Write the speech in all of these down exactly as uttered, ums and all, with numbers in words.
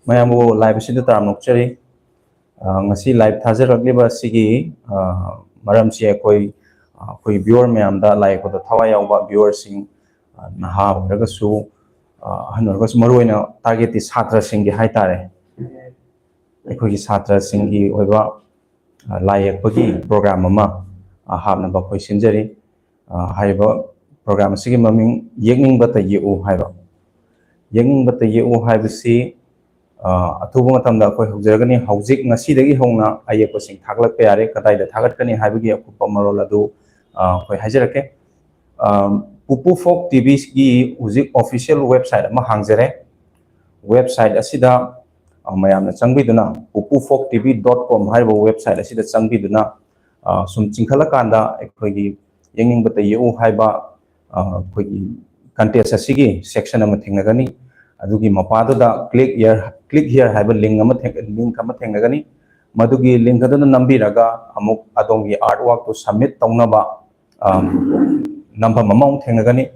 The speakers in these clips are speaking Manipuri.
ꯃꯌꯥꯝꯕꯨ live ꯑꯁꯤꯗ ꯇꯔꯥꯝꯅ ꯑꯣꯛꯆꯔꯤ꯫ ꯑ, ꯉꯁꯤ live ꯊꯥꯖꯔꯛꯂꯤꯕ ꯑꯁꯤꯒꯤ, ꯑ, ꯃꯔꯝꯁꯤ ꯑꯩꯈꯣꯏ, ꯑ, ꯑꯩꯈꯣꯏ viewer ꯃꯌꯥꯝꯗ, ꯂꯥꯏ ꯌꯦꯛꯄꯗ ꯊꯋꯥꯏ ꯌꯥꯎꯕ viewerꯁꯤꯡ, ꯑ, ꯅꯍꯥ ꯑꯣꯏꯔꯒꯁꯨ, ꯑ, ꯑꯍꯟ ꯑꯣꯏꯔꯒꯁꯨ, ꯃꯔꯨꯑꯣꯏꯅ targetꯇꯤ ꯁꯥꯇ꯭ꯔꯁꯤꯡꯒꯤ ꯍꯥꯏꯇꯥꯔꯦ꯫ ꯑꯩꯈꯣꯏꯒꯤ ꯁꯥꯇ꯭ꯔꯁꯤꯡꯒꯤ ꯑꯣꯏꯕ, ꯑ, ꯂꯥꯏ ꯌꯦꯛꯄꯒꯤ program ꯑꯃ, ꯑ, ꯍꯥꯞꯅꯕ ꯑꯩꯈꯣꯏ ꯁꯤꯟꯖꯔꯤ꯫ ꯑ, ꯍꯥꯏꯔꯤꯕ program ꯑꯁꯤꯒꯤ ꯃꯃꯤꯡ ꯌꯦꯛꯅꯤꯡꯕꯇ ꯌꯦꯛꯎ ꯍꯥꯏꯕ꯫ ꯌꯦꯛꯅꯤꯡꯕꯇ ꯌꯦꯛꯎ ꯍꯥꯏꯕꯁꯤ, ꯑ, ꯑꯊꯨꯕ ꯃꯇꯝꯗ ꯑꯩꯈꯣꯏ ꯍꯧꯖꯔꯒꯅꯤ꯫ ꯍꯧꯖꯤꯛ ꯉꯁꯤꯗꯒꯤ ꯍꯧꯅ ꯑꯌꯦꯛꯄꯁꯤꯡ ꯊꯥꯒꯠꯂꯛꯄ ꯌꯥꯔꯦ꯫ ꯀꯗꯥꯏꯗ ꯊꯥꯒꯠꯀꯅꯤ ꯍꯥꯏꯕꯒꯤ ꯑꯀꯨꯞꯄ ꯃꯔꯣꯜ ꯑꯗꯨ, ꯑ, ꯑꯩꯈꯣꯏ ꯍꯥꯏꯖꯔꯛꯀꯦ꯫ ꯑ, ꯄꯨꯄꯨ ꯐꯣꯛ ꯇꯤꯚꯤꯒꯤ ꯍꯧꯖꯤꯛ official website ꯑꯃ ꯍꯥꯡꯖꯔꯦ꯫ Website ꯑꯁꯤꯗ, ꯑ, ꯃꯌꯥꯝꯅ ꯆꯪꯕꯤꯗꯨꯅ, pupufolktv dot com ꯍꯥꯏꯔꯤꯕ website ꯑꯁꯤꯗ ꯆꯪꯕꯤꯗꯨꯅ, ꯑ, ꯁꯨꯝ ꯆꯤꯡꯈꯠꯂꯀꯥꯟꯗ ꯑꯩꯈꯣꯏꯒꯤ ꯌꯦꯛꯅꯤꯡꯕꯇ ꯌꯦꯛꯎ ꯍꯥꯏꯕ, ꯑ, ꯑꯩꯈꯣꯏꯒꯤ contest ꯑꯁꯤꯒꯤ section ꯑꯃ ꯊꯦꯡꯅꯒꯅꯤ꯫ ꯑꯗꯨꯒꯤ ꯃꯄꯥꯗꯨꯗ click here, click here ꯍꯥꯏꯕ link ꯑꯃ ꯊꯦꯡ-, link ꯑꯃ ꯊꯦꯡꯅꯒꯅꯤ꯫ ꯃꯗꯨꯒꯤ link ꯑꯗꯨꯗ ꯅꯝꯕꯤꯔꯒ ꯑꯃꯨꯛ ꯑꯗꯣꯝꯒꯤ artworkꯇꯨ submit ꯇꯧꯅꯕ, ꯑ, ꯅꯝꯐꯝ ꯑꯃ ꯑꯃꯨꯛ ꯊꯦꯡꯅꯒꯅꯤ꯫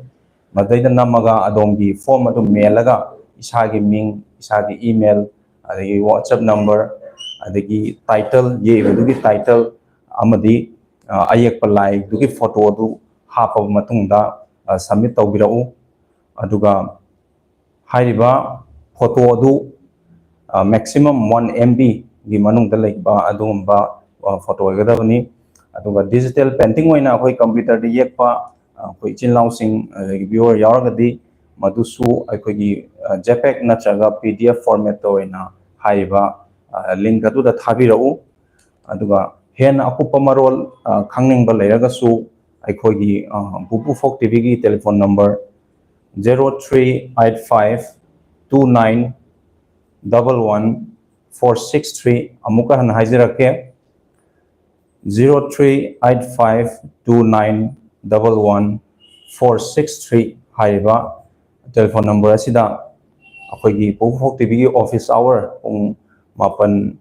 ꯃꯗꯩꯗ ꯅꯝꯃꯒ ꯑꯗꯣꯝꯒꯤ form ꯑꯗꯨ ꯃꯦꯜꯂꯒ ꯏꯁꯥꯒꯤ ꯃꯤꯡ, ꯏꯁꯥꯒꯤ email, ꯑꯗꯒꯤ WhatsApp number, ꯑꯗꯒꯤ title, ꯌꯦꯛꯏꯕꯗꯨꯒꯤ title ꯑꯃꯗꯤ, ꯑ, ꯑꯌꯦꯛꯄ ꯂꯥꯏꯗꯨꯒꯤ photo ꯑꯗꯨ ꯍꯥꯞꯄꯕ ꯃꯇꯨꯡꯗ, ꯑ, submit ꯇꯧꯕꯤꯔꯛꯎ꯫ ꯑꯗꯨꯒ ꯍꯥꯏꯔꯤꯕ photo ꯑꯗꯨ, ꯑ, maximum one M B ꯒꯤ ꯃꯅꯨꯡꯗ ꯂꯩꯕ ꯑꯗꯨꯒꯨꯝꯕ, ꯑ, photo ꯑꯣꯏꯒꯗꯕꯅꯤ꯫ ꯑꯗꯨꯒ digital painting ꯑꯣꯏꯅ ꯑꯩꯈꯣꯏ computerꯗ ꯌꯦꯛꯄ, ꯑ, ꯑꯩꯈꯣꯏ ꯏꯆꯤꯟ ꯏꯅꯥꯎꯁꯤꯡ, ꯑꯗꯒꯤ viewer ꯌꯥꯎꯔꯒꯗꯤ ꯃꯗꯨꯁꯨ ꯑꯩꯈꯣꯏꯒꯤ, ꯑ, JPEG ꯅꯠꯇ꯭ꯔꯒ P D F formatꯇ ꯑꯣꯏꯅ ꯍꯥꯏꯔꯤꯕ, ꯑ, link ꯑꯗꯨꯗ ꯊꯥꯕꯤꯔꯛꯎ꯫ ꯑꯗꯨꯒ ꯍꯦꯟꯅ ꯑꯀꯨꯞꯄ ꯃꯔꯣꯜ, ꯑ, ꯈꯪꯅꯤꯡꯕ ꯂꯩꯔꯒꯁꯨ ꯑꯩꯈꯣꯏꯒꯤ, ꯑ, ꯄꯨꯄꯨ ꯐꯣꯛ ꯇꯤꯚꯤꯒꯤ telephone number zero three eight five two nine double one four six three, ꯑꯃꯨꯛꯀ ꯍꯟꯅ ꯍꯥꯏꯖꯔꯛꯀꯦ, zero three eight five two nine double one four six three ꯍꯥꯏꯔꯤꯕ telephone number ꯑꯁꯤꯗ ꯑꯩꯈꯣꯏꯒꯤ ꯄꯨꯄꯨ ꯐꯣꯛ ꯇꯤꯚꯤꯒꯤ office hour ꯄꯨꯡ ꯃꯥꯄꯟ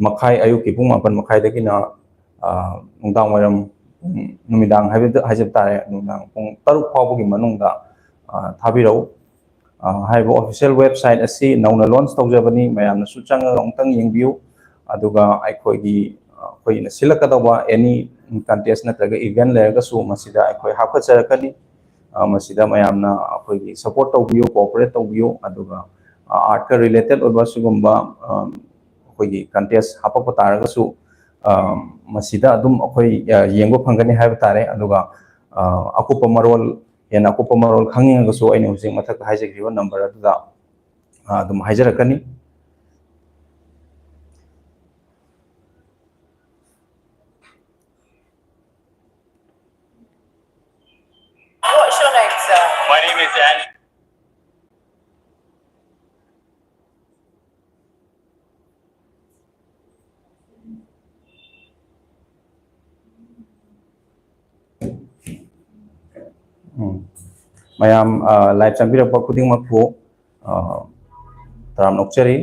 ꯃꯈꯥꯏ, ꯑꯌꯨꯛꯀꯤ ꯄꯨꯡ ꯃꯥꯄꯟ ꯃꯈꯥꯏꯗꯒꯤꯅ, ꯑ, ꯅꯨꯡꯗꯥꯡ ꯋꯥꯏꯔꯝ ꯄꯨꯡ, ꯅꯨꯃꯤꯗꯥꯡ ꯍꯥꯏꯕꯗ, ꯍꯥꯏꯖꯕ ꯇꯥꯔꯦ, ꯅꯨꯃꯤꯗꯥꯡ ꯄꯨꯡ ꯇꯔꯨꯛ ꯐꯥꯎꯕꯒꯤ ꯃꯅꯨꯡꯗ, ꯑ, ꯊꯥꯕꯤꯔꯛꯎ꯫ ꯑ, ꯍꯥꯏꯔꯤꯕ official website ꯑꯁꯤ ꯅꯧꯅ launch ꯇꯧꯖꯕꯅꯤ, ꯃꯌꯥꯝꯅꯁꯨ ꯆꯪꯉꯒ ꯑꯃꯨꯛꯇꯪ ꯌꯦꯡꯕꯤꯌꯨ꯫ ꯑꯗꯨꯒ ꯑꯩꯈꯣꯏꯒꯤ, ꯑ, ꯑꯩꯈꯣꯏꯅ ꯁꯤꯜꯂꯛꯀꯗꯧꯕ any contest ꯅꯠꯇ꯭ꯔꯒ event ꯂꯩꯔꯒꯁꯨ ꯃꯁꯤꯗ ꯑꯩꯈꯣꯏ ꯍꯥꯞꯀꯠꯆꯔꯛꯀꯅꯤ꯫ ꯑ, ꯃꯁꯤꯗ ꯃꯌꯥꯝꯅ ꯑꯩꯈꯣꯏꯒꯤ support ꯇꯧꯕꯤꯌꯨ, cooperate ꯇꯧꯕꯤꯌꯨ꯫ ꯑꯗꯨꯒ, ꯑ, art ꯀ related ꯑꯣꯏꯕ ꯁꯤꯒꯨꯝꯕ, ꯑ, ꯑꯩꯈꯣꯏꯒꯤ contest ꯍꯥꯄꯛꯄ ꯇꯥꯔꯒꯁꯨ, ꯑ, ꯃꯁꯤꯗ ꯑꯗꯨꯝ ꯑꯩꯈꯣꯏ, ꯑ, ꯌꯦꯡꯕ ꯐꯪꯒꯅꯤ ꯍꯥꯏꯕ ꯇꯥꯔꯦ꯫ ꯑꯗꯨꯒ, ꯑ, ꯑꯀꯨꯞꯄ ꯃꯔꯣꯜ, ꯍꯦꯟꯅ ꯑꯀꯨꯞꯄ ꯃꯔꯣꯜ ꯈꯪꯅꯤꯡꯉꯒꯁꯨ ꯑꯩꯅ ꯍꯧꯖꯤꯛ ꯃꯊꯛꯇ ꯍꯥꯏꯖꯈꯤꯕ number ꯑꯗꯨꯗ, ꯑ, ꯑꯗꯨꯝ ꯍꯥꯏꯖꯔꯛꯀꯅꯤ꯫ What's your name, sir? My name is Andy. ꯎꯝ꯫ ꯃꯌꯥꯝ, ꯑ, live ꯆꯪꯕꯤꯔꯛꯄ ꯈꯨꯗꯤꯡꯃꯛꯄꯨ, ꯑ, ꯇꯔꯥꯝꯅ ꯑꯣꯛꯆꯔꯤ꯫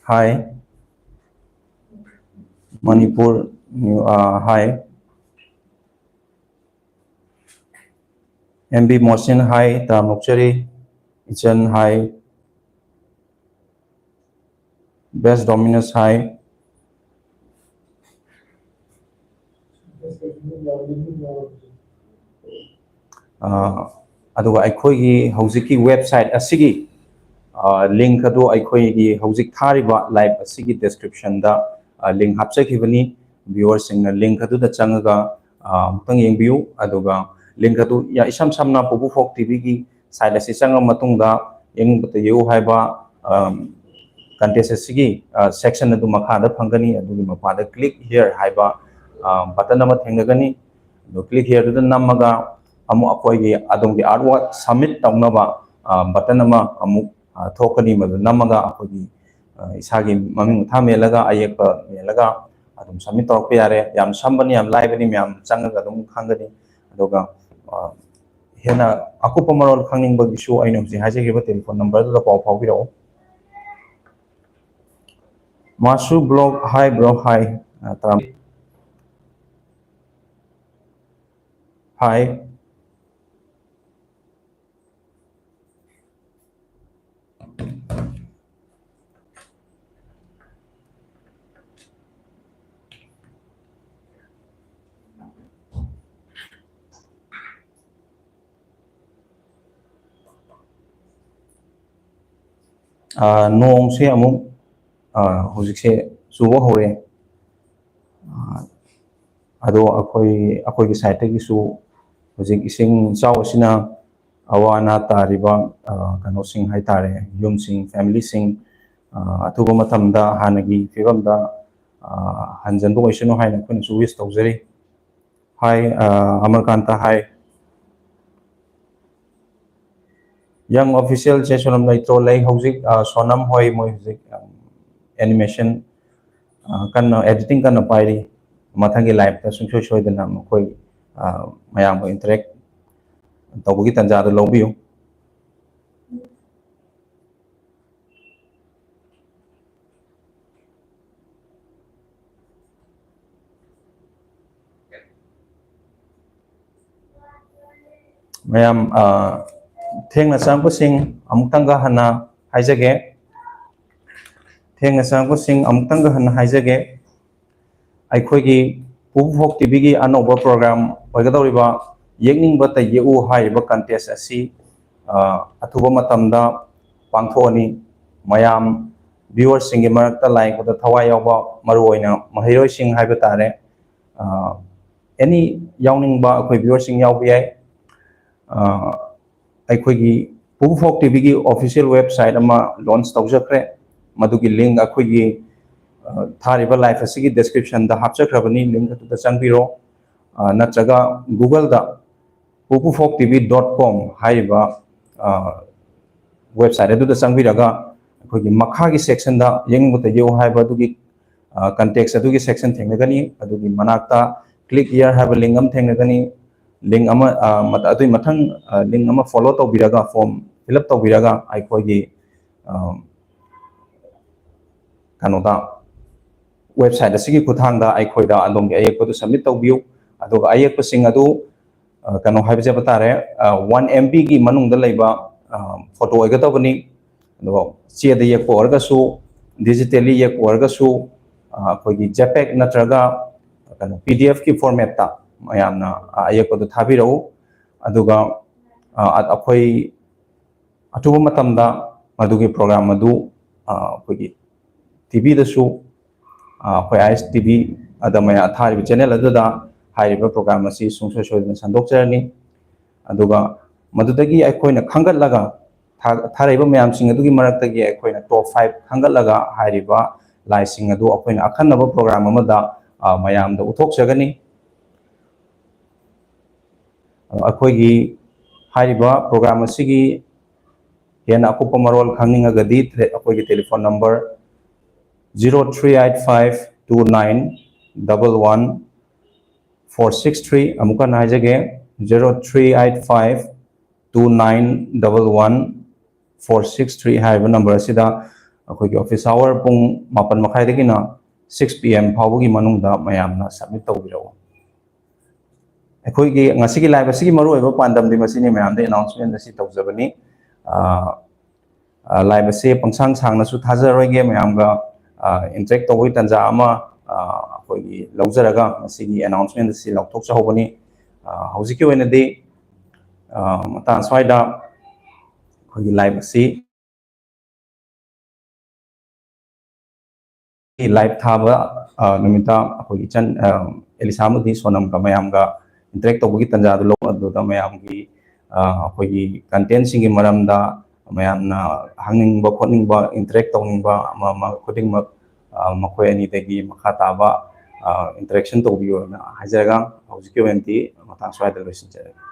Hi. ꯃꯅꯤꯄꯨꯔ, ꯑ, hi. M B Mohsin, hi, ꯇꯔꯥꯝꯅ ꯑꯣꯛꯆꯔꯤ꯫ ꯏꯆꯟ, hi. Best Dominus, hi. ꯑ, ꯑꯗꯨꯒ ꯑꯩꯈꯣꯏꯒꯤ ꯍꯧꯖꯤꯛꯀꯤ website ꯑꯁꯤꯒꯤ, ꯑ, link ꯑꯗꯨ ꯑꯩꯈꯣꯏꯒꯤ ꯍꯧꯖꯤꯛ ꯊꯥꯔꯤꯕ live ꯑꯁꯤꯒꯤ description ꯗ, ꯑ, link ꯍꯥꯞꯆꯈꯤꯕꯅꯤ꯫ Viewer ꯁꯤꯡꯅ link ꯑꯗꯨꯗ ꯆꯪꯉꯒ, ꯑ, ꯑꯃꯨꯛꯇꯪ ꯌꯦꯡꯕꯤꯌꯨ꯫ ꯑꯗꯨꯒ link ꯑꯗꯨ ꯌꯥ-, ꯏꯁꯝ ꯁꯝꯅ ꯄꯨꯕꯨ ꯐꯣꯛ ꯇꯤ ꯚꯤ ꯒꯤ site ꯑꯁꯤ ꯆꯪꯉ ꯃꯇꯨꯡꯗ ꯌꯦꯡꯅꯤꯡꯕꯇ ꯌꯦꯛꯎ ꯍꯥꯏꯕ, ꯑ, contest ꯑꯁꯤꯒꯤ, ꯑ, section ꯑꯗꯨ ꯃꯈꯥꯗ ꯐꯪꯒꯅꯤ꯫ ꯑꯗꯨꯒꯤ ꯃꯄꯥꯗ click here ꯍꯥꯏꯕ, ꯑ, button ꯑꯃ ꯊꯦꯡꯅꯒꯅꯤ꯫ ꯑꯗꯨ click here ꯗꯨꯗ ꯅꯝꯃꯒ ꯑꯃꯨꯛ ꯑꯩꯈꯣꯏꯒꯤ ꯑꯗꯣꯝꯒꯤ artwork submit ꯇꯧꯅꯕ, ꯑ, button ꯑꯃ ꯑꯃꯨꯛ, ꯑ, ꯊꯣꯛꯀꯅꯤ꯫ ꯃꯗꯨ ꯅꯝꯃꯒ ꯑꯩꯈꯣꯏꯒꯤ, ꯑ, ꯏꯁꯥꯒꯤ ꯃꯃꯤꯡ ꯃꯊꯥ ꯃꯦꯜꯂꯒ, ꯑꯌꯦꯛꯄ ꯃꯦꯜꯂꯒ ꯑꯗꯨꯝ submit ꯇꯧꯔꯛꯄ ꯌꯥꯔꯦ꯫ ꯌꯥꯝ ꯁꯝꯕꯅꯤ, ꯌꯥꯝ ꯂꯥꯏꯕꯅꯤ, ꯃꯌꯥꯝ ꯆꯪꯉꯒ ꯑꯗꯨꯝ ꯈꯪꯒꯅꯤ꯫ ꯑꯗꯨꯒ, ꯑ, ꯍꯦꯟꯅ ꯑꯀꯨꯞꯄ ꯃꯔꯣꯜ ꯈꯪꯅꯤꯡꯕꯒꯤꯁꯨ ꯑꯩꯅ ꯍꯧꯖꯤꯛ ꯍꯥꯏꯖꯈꯤꯕ telephone number ꯗꯨꯗ ꯄꯥꯎ ꯐꯥꯎꯕꯤꯔꯛꯎ꯫ ꯃꯥꯁꯨ Vlog, hi bro, hi꯫ ꯑ, ꯇꯔꯥꯝ-, hi꯫ ꯑ, ꯅꯣꯡꯁꯦ ꯑꯃꯨꯛ, ꯑ, ꯍꯧꯖꯤꯛꯁꯦ ꯆꯨꯕ ꯍꯧꯔꯦ꯫ ꯑ, ꯑꯗꯣ ꯑꯩꯈꯣꯏ, ꯑꯩꯈꯣꯏꯒꯤ ꯁꯥꯏꯠꯇꯒꯤꯁꯨ ꯍꯧꯖꯤꯛ ꯏꯁꯤꯡ ꯏꯆꯥꯎ ꯑꯁꯤꯅ ꯑꯋꯥ ꯑꯅꯥ ꯇꯥꯔꯤꯕ, ꯑ, ꯀꯩꯅꯣꯁꯤꯡ ꯍꯥꯏꯇꯥꯔꯦ, ꯌꯨꯝꯁꯤꯡ, ꯐꯦꯃꯤꯂꯤꯁꯤꯡ, ꯑ, ꯑꯊꯨꯕ ꯃꯇꯝꯗ ꯍꯥꯟꯅꯒꯤ ꯐꯤꯕꯝꯗ, ꯑ, ꯍꯟꯖꯤꯟꯕ ꯑꯣꯏꯁꯅꯨ ꯍꯥꯏꯅ ꯑꯩꯈꯣꯏꯅꯁꯨ ꯋꯤꯁ ꯇꯧꯖꯔꯤ꯫ ꯍꯥꯏ, ꯑ, ꯑꯃꯔꯀꯥꯟꯇ ꯍꯥꯏ꯫ ꯌꯪ ꯑꯣꯐꯤꯁꯤꯌꯦꯜꯁꯦ ꯁꯣꯅꯝ ꯂꯩꯇ꯭ꯔꯣ ꯂꯩ ꯍꯧꯖꯤꯛ, ꯑ, ꯁꯣꯅꯝ ꯍꯣꯏ ꯃꯣꯏ ꯍꯧꯖꯤꯛ, ꯑ, ꯑꯦꯅꯤꯃꯦꯁꯟ, ꯑ, ꯀꯟꯅ, ꯑꯦꯗꯤꯇꯤꯡ ꯀꯟꯅ ꯄꯥꯏꯔꯤ꯫ ꯃꯊꯪꯒꯤ ꯂꯥꯏꯞꯇ ꯁꯨꯡꯁꯣꯏ ꯁꯣꯏꯗꯅ ꯃꯈꯣꯏ, ꯑ, ꯃꯌꯥꯝꯕꯨ ꯏꯟꯇꯔꯦꯛ ꯇꯧꯕꯒꯤ ꯇꯥꯟꯖꯥꯗꯨ ꯂꯧꯕꯤꯌꯨ꯫ ꯃꯌꯥꯝ, ꯑ, ꯊꯦꯡꯅ ꯆꯪꯉꯛꯄꯁꯤꯡ ꯑꯃꯨꯛꯇꯪꯒ ꯍꯟꯅ ꯍꯥꯏꯖꯒꯦ꯫ ꯊꯦꯡꯅ ꯆꯪꯉꯛꯄꯁꯤꯡ ꯑꯃꯨꯛꯇꯪꯒ ꯍꯟꯅ ꯍꯥꯏꯖꯒꯦ꯫ ꯑꯩꯈꯣꯏꯒꯤ ꯄꯨꯕꯨꯐꯣꯛ ꯇꯤꯚꯤꯒꯤ ꯑꯅꯧꯕ ꯄ꯭ꯔꯣꯒ꯭ꯔꯥꯝ ꯑꯣꯏꯒꯗꯧꯔꯤꯕ ꯌꯦꯛꯅꯤꯡꯕꯇ ꯌꯦꯛꯎ ꯍꯥꯏꯔꯤꯕ ꯀꯟꯇꯦꯁ ꯑꯁꯤ, ꯑ, ꯑꯊꯨꯕ ꯃꯇꯝꯗ ꯄꯥꯡꯊꯣꯛꯑꯅꯤ꯫ ꯃꯌꯥꯝ ꯚ꯭ꯌꯨꯋꯔꯁꯤꯡꯒꯤ ꯃꯔꯛꯇ ꯂꯥꯏ ꯌꯦꯛꯄꯗ ꯊꯋꯥꯏ ꯌꯥꯎꯕ, ꯃꯔꯨꯑꯣꯏꯅ ꯃꯍꯩꯔꯣꯏꯁꯤꯡ ꯍꯥꯏꯕ ꯇꯥꯔꯦ, ꯑ, ꯑꯦꯅꯤ ꯌꯥꯎꯅꯤꯡꯕ ꯑꯩꯈꯣꯏ ꯚ꯭ꯌꯨꯋꯔꯁꯤꯡ ꯌꯥꯎꯕ ꯌꯥꯏ꯫ ꯑ, ꯑꯩꯈꯣꯏꯒꯤ ꯄꯨꯕꯨꯐꯣꯛ ꯇꯤꯚꯤꯒꯤ ꯑꯣꯐꯤꯁꯤꯌꯦꯜ ꯋꯦꯕꯁꯥꯏꯠ ꯑꯃ ꯂꯣꯟꯆ ꯇꯧꯖꯈ꯭ꯔꯦ꯫ ꯃꯗꯨꯒꯤ ꯂꯤꯡ ꯑꯩꯈꯣꯏꯒꯤ, ꯑ, ꯊꯥꯔꯤꯕ ꯂꯥꯏꯐ ꯑꯁꯤꯒꯤ ꯗꯤꯁꯀ꯭ꯔꯤꯞꯁꯟꯗ ꯍꯥꯞꯆꯈ꯭ꯔꯕꯅꯤ, ꯂꯤꯡ ꯑꯗꯨꯗ ꯆꯪꯕꯤꯔꯣ꯫ ꯑ, ꯅꯠꯇ꯭ꯔꯒ ꯒꯨꯒꯜꯗ ꯄꯨꯄꯨꯐꯣꯛ ꯇꯤꯚꯤ ꯗꯣꯠ ꯀꯣꯝ ꯍꯥꯏꯔꯤꯕ, ꯑ, ꯋꯦꯕꯁꯥꯏꯠ ꯑꯗꯨꯗ ꯆꯪꯕꯤꯔꯒ ꯑꯩꯈꯣꯏꯒꯤ ꯃꯈꯥꯒꯤ ꯁꯦꯛꯁꯟꯗ ꯌꯦꯡꯅꯤꯡꯕꯇ ꯌꯦꯡꯉꯨ ꯍꯥꯏꯕ ꯑꯗꯨꯒꯤ, ꯑ, ꯀꯟꯇꯦꯛꯁ ꯑꯗꯨꯒꯤ ꯁꯦꯛꯁꯟ ꯊꯦꯡꯅꯒꯅꯤ꯫ ꯑꯗꯨꯒꯤ ꯃꯅꯥꯛꯇ click here ꯍꯥꯏꯕ ꯂꯤꯡ ꯑꯃ ꯊꯦꯡꯅꯒꯅꯤ꯫ ꯂꯤꯡ ꯑꯃ, ꯑ, ꯃꯠ-, ꯑꯗꯨꯒꯤ ꯃꯊꯪ, ꯑ, ꯂꯤꯡ ꯑꯃ ꯐꯣꯂꯣ ꯇꯧꯕꯤꯔꯒ, ꯐꯣꯔꯝ ꯐꯤꯜ ꯑꯞ ꯇꯧꯕꯤꯔꯒ ꯑꯩꯈꯣꯏꯒꯤ, ꯑ, ꯀꯩꯅꯣꯗ, ꯋꯦꯕꯁꯥꯏꯠ ꯑꯁꯤꯒꯤ ꯈꯨꯠꯊꯥꯡꯗ ꯑꯩꯈꯣꯏꯗ ꯑꯗꯣꯝꯒꯤ ꯑꯌꯦꯛꯄꯗꯨ ꯁꯕꯃꯤꯠ ꯇꯧꯕꯤꯌꯨ꯫ ꯑꯗꯨꯒ ꯑꯌꯦꯛꯄꯁꯤꯡ ꯑꯗꯨ, ꯑ, ꯀꯩꯅꯣ ꯍꯥꯏꯖꯕ ꯇꯥꯔꯦ, ꯑ, ꯋꯥꯟ ꯑꯦꯝ ꯕꯤꯒꯤ ꯃꯅꯨꯡꯗ ꯂꯩꯕ, ꯑ, ꯐꯣꯇꯣ ꯑꯣꯏꯒꯗꯕꯅꯤ꯫ ꯑꯗꯨꯒ ꯆꯦꯗ ꯌꯦꯛꯄ ꯑꯣꯏꯔꯒꯁꯨ, ꯗꯤꯖꯤꯇꯦꯜꯂꯤ ꯌꯦꯛꯄ ꯑꯣꯏꯔꯒꯁꯨ, ꯑ, ꯑꯩꯈꯣꯏꯒꯤ JPEG ꯅꯠꯇ꯭ꯔꯒ ꯀꯩꯅꯣ, ꯄꯤ ꯗꯤ ꯑꯦꯐꯀꯤ ꯐꯣꯔꯃꯦꯠꯇ ꯃꯌꯥꯝꯅ, ꯑ, ꯑꯌꯦꯛꯄꯗꯨ ꯊꯥꯕꯤꯔꯛꯎ꯫ ꯑꯗꯨꯒ, ꯑ, ꯑ-, ꯑꯩꯈꯣꯏ ꯑꯊꯨꯕ ꯃꯇꯝꯗ ꯃꯗꯨꯒꯤ ꯄ꯭ꯔꯣꯒ꯭ꯔꯥꯝ ꯑꯗꯨ ꯑꯩꯈꯣꯏꯒꯤ ꯇꯤ ꯚꯤꯗꯁꯨ, ꯑꯩꯈꯣꯏ ꯑꯥꯏ ꯑꯦꯁ ꯇꯤ ꯚꯤ ꯑꯗ ꯃꯌꯥꯝ ꯊꯥꯔꯤꯕ ꯆꯦꯅꯦꯜ ꯑꯗꯨꯗ ꯍꯥꯏꯔꯤꯕ ꯄ꯭ꯔꯣꯒ꯭ꯔꯥꯝ ꯑꯁꯤ ꯁꯨꯡꯁꯣꯏ ꯁꯣꯏꯗꯅ ꯁꯟꯗꯣꯛꯆꯔꯅꯤ꯫ ꯑꯗꯨꯒ ꯃꯗꯨꯗꯒꯤ ꯑꯩꯈꯣꯏꯅ ꯈꯟꯒꯠꯂꯒ ꯊꯥꯔꯛꯏꯕ ꯃꯌꯥꯝꯁꯤꯡ ꯑꯗꯨꯒꯤ ꯃꯔꯛꯇꯒꯤ ꯑꯩꯈꯣꯏꯅ ꯇꯣꯞ ꯐꯥꯏꯚ ꯈꯟꯒꯠꯂꯒ ꯍꯥꯏꯔꯤꯕ ꯂꯥꯏꯁꯤꯡ ꯑꯗꯨ ꯑꯩꯈꯣꯏꯅ ꯑꯈꯟꯅꯕ ꯄ꯭ꯔꯣꯒ꯭ꯔꯥꯝ ꯑꯃꯗ ꯃꯌꯥꯝꯗ ꯎꯠꯊꯣꯛꯆꯒꯅꯤ꯫ ꯑꯩꯈꯣꯏꯒꯤ ꯍꯥꯏꯔꯤꯕ ꯄ꯭ꯔꯣꯒ꯭ꯔꯥꯝ ꯑꯁꯤꯒꯤ ꯍꯦꯟꯅ ꯑꯀꯨꯞꯄ ꯃꯔꯣꯜ ꯈꯪꯅꯤꯡꯉꯒꯗꯤ ꯑꯩꯈꯣꯏꯒꯤ telephone number zero three eight five two nine double one four six three, ꯑꯃꯨꯛꯀ ꯍꯟꯅ ꯍꯥꯏꯖꯒꯦ, zero three eight five two nine double one four six three ꯍꯥꯏꯔꯤꯕ ꯅꯝꯕꯔ ꯑꯁꯤꯗ ꯑꯩꯈꯣꯏꯒꯤ ꯑꯣꯐꯤꯁ ꯑꯋꯥꯔ ꯄꯨꯡ ꯃꯥꯄꯟ ꯃꯈꯥꯏꯗꯒꯤꯅ six P M ꯐꯥꯎꯕꯒꯤ ꯃꯅꯨꯡꯗ ꯃꯌꯥꯝꯅ ꯁꯕꯃꯤꯠ ꯇꯧꯕꯤꯔꯛꯎ꯫ ꯑꯩꯈꯣꯏꯒꯤ ꯉꯁꯤꯒꯤ ꯂꯥꯏꯞ ꯑꯁꯤꯒꯤ ꯃꯔꯨꯑꯣꯏꯕ ꯄꯥꯟꯗꯝꯗꯤ ꯃꯁꯤꯅꯤ, ꯃꯌꯥꯝꯗ ꯑꯦꯅꯥꯎꯟꯁꯃꯦꯟ ꯑꯁꯤ ꯇꯧꯖꯕꯅꯤ꯫ ꯂꯥꯏꯞ ꯑꯁꯤ ꯄꯪꯁꯥꯡ ꯁꯥꯡꯅꯁꯨ ꯊꯥꯖꯔꯣꯏꯒꯦ, ꯃꯌꯥꯝꯒ ꯏꯟꯇꯔꯦꯛ ꯇꯧꯕꯒꯤ ꯇꯥꯟꯖꯥ ꯑꯃ ꯑꯩꯈꯣꯏꯒꯤ ꯂꯧꯖꯔꯒ ꯃꯁꯤꯒꯤ ꯑꯦꯅꯥꯎꯟꯁꯃꯦꯟ ꯑꯁꯤ ꯂꯥꯎꯊꯣꯛꯆꯍꯧꯕꯅꯤ꯫ ꯍꯧꯖꯤꯛꯀꯤ ꯑꯣꯏꯅꯗꯤ ꯃꯇꯥꯡ ꯑꯁ꯭ꯋꯥꯏꯗ ꯑꯩꯈꯣꯏꯒꯤ ꯂꯥꯏꯞ ꯑꯁꯤ ꯂꯥꯏꯞ ꯊꯥꯕ ꯅꯨꯃꯤꯠꯇ ꯑꯩꯈꯣꯏꯒꯤ ꯏꯆꯟ ꯑꯦꯂꯤꯁꯥ ꯑꯃꯗꯤ ꯁꯣꯅꯝꯒ ꯃꯌꯥꯝꯒ ꯏꯟꯇꯔꯦꯛ ꯇꯧꯕꯒꯤ ꯇꯥꯟꯖꯥꯗꯨ ꯂꯧ, ꯑꯗꯨꯗ ꯃꯌꯥꯝꯒꯤ ꯑꯩꯈꯣꯏꯒꯤ ꯀꯟꯇꯦꯟꯁꯤꯡꯒꯤ ꯃꯔꯝꯗ ꯃꯌꯥꯝꯅ ꯍꯪꯅꯤꯡꯕ ꯈꯣꯠꯅꯤꯡꯕ, ꯏꯟꯇꯔꯦꯛ ꯇꯧꯅꯤꯡꯕ ꯑꯃ ꯑꯃ ꯈꯨꯗꯤꯡꯃꯛ ꯃꯈꯣꯏ ꯑꯅꯤꯗꯒꯤ ꯃꯈꯥ ꯇꯥꯕ ꯏꯟꯇꯔꯦꯛꯁꯟ ꯇꯧꯕꯤꯌꯣꯅ ꯍꯥꯏꯖꯔꯒ ꯍꯧꯖꯤꯛꯀꯤ ꯑꯣꯏꯅꯗꯤ ꯃꯇꯥꯡ ꯁ꯭ꯋꯥꯏꯗ ꯂꯣꯏꯁꯤꯟꯖꯔꯒꯦ꯫